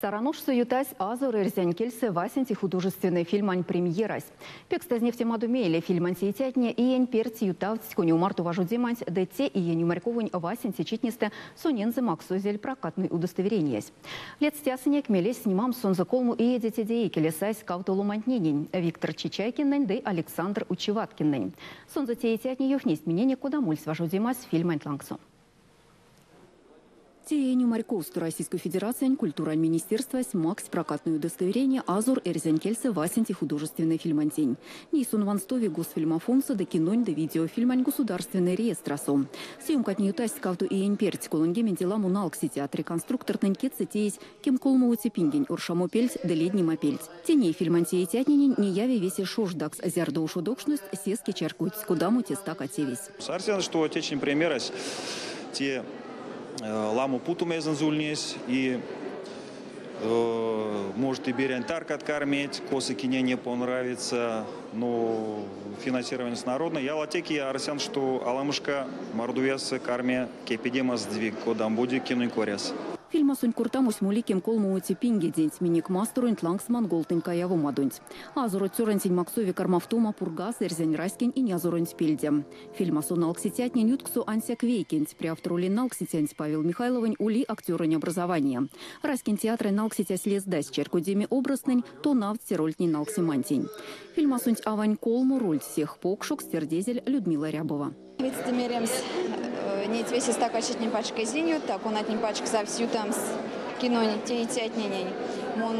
Саран ошсо ютась «Азор эрзянь кельсэ» васенце художественной фильмань премьерась. Пекстазь невтемадо мейле фильмань теицятне иень перть ютавтсть конёв марто важодеманть ды те иень умарьковонь васенце читнестэ сонензэ максозель прокатной удостоверениясь. Ледстясынек, мелесь снимамс сонзэ колмо иеде теде икеле сась кавто ломантненень – Виктор Чичайкиннэнь ды Александр Учеваткиннэнь. Сонзэ теицятне ёвтнесть миненек, кода мольсь важодемась фильманть лангсо. Те иень умарьковсто Российской Федерациянь Культурань министерствась макссь прокатной удостоверения «Азор эрзянь кельсэ» васенце художественной фильмантень. Ней сон ванстови Госфильмофондсо ды кинонь ды видеофильмань государственной реестрасо. Съёмкатне ютасть кавто иень перть. 30 ламо налксицят. Реконструктортнэнь кедьсэ теезь 15-це пингень оршамопельть ды леднемапельть. Те ней фильмань теицятненень неяви весе шождакс, зярдо ушодокшность, сеске чарькодсть, кодамо те стака тевесь. Арсян, что течинь премьерась те ламо путома эзэнзэ ульнесь, и может и берянь таркат кармить, косо кинень не понравится, но финансирование народное. Ялатеке арсян, что аламошка Мордовиясо карми кепедема сдвиг, кодамо-бути кинонь коряс. Фильмасонть кортамось моли 15-це пингеденть, минек масторонть лангс монголтнэнь каявомадонть. Азоро цёрантень максови кармавтома Пургаз эрзянь раськень инязоронть пельде. Фильмасо налксицятнень ютксо ансяк вейкенть, прявт ролень налксицянть Павел Михайловонь, ули актёронь образования. Раськень театрань налксицясь лездась чарькодеме образтнэнь, тонавтсь рольтнень налксемантень. Фильмасонть авань колмо рольть, сех покшокс тердезель Людмила Рябова. Видестэ меремс, неть весе стакачитнень пачк эзинь юта, конатнень пачк савсь ютамс кинонь теицятненень. Мон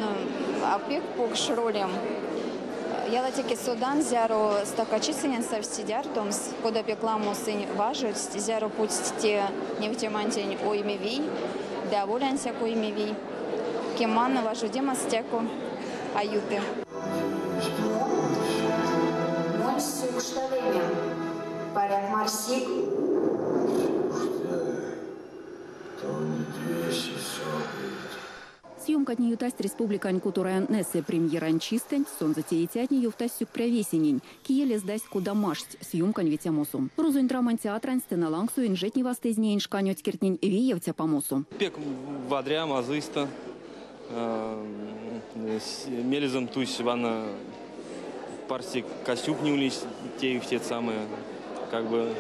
а пек покш ролем. Ялатеке содан, зяро стакачи сыненст савсь цидярдомс, кода пек ламо сынь важодсть, зяро путсть те невтемантень ойме вий, ды аволь ансяк ойме вий. Кеман, важодемась стяко а юты. Монсь укшталемем. Паряк марсик? Съёмкатне ютасть республикань кото районтнэсэ. Премьерань чистэнть сонзэ теицятне ёвтасть сюкпря весенень, кие лездась кода маштсь съёмкань ветямосо. Рузонь драмань театрань сцена лангсо инжетне вастызь неень шкань откертнень виев цяпамосо. Пек вадря, мазыйстэ. Мелезэм тусь вана парсте костюмтне ульнесть теевть самые, как бы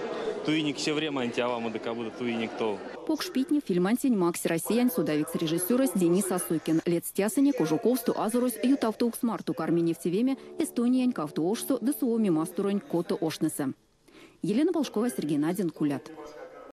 туинек все время антиавама, как будто туинек тов. Покш питне фильмантень макссь Россиянь содавикс режиссёрось Денис Осокин. Ледстясынек, ожоковсто «Азорось» ютавтовкс марто карми невтевеме Эстониянь кавто ошсо ды Суоми масторонь кото оштнесэ. Елена Полшкова, Сергей Надин, Кулят.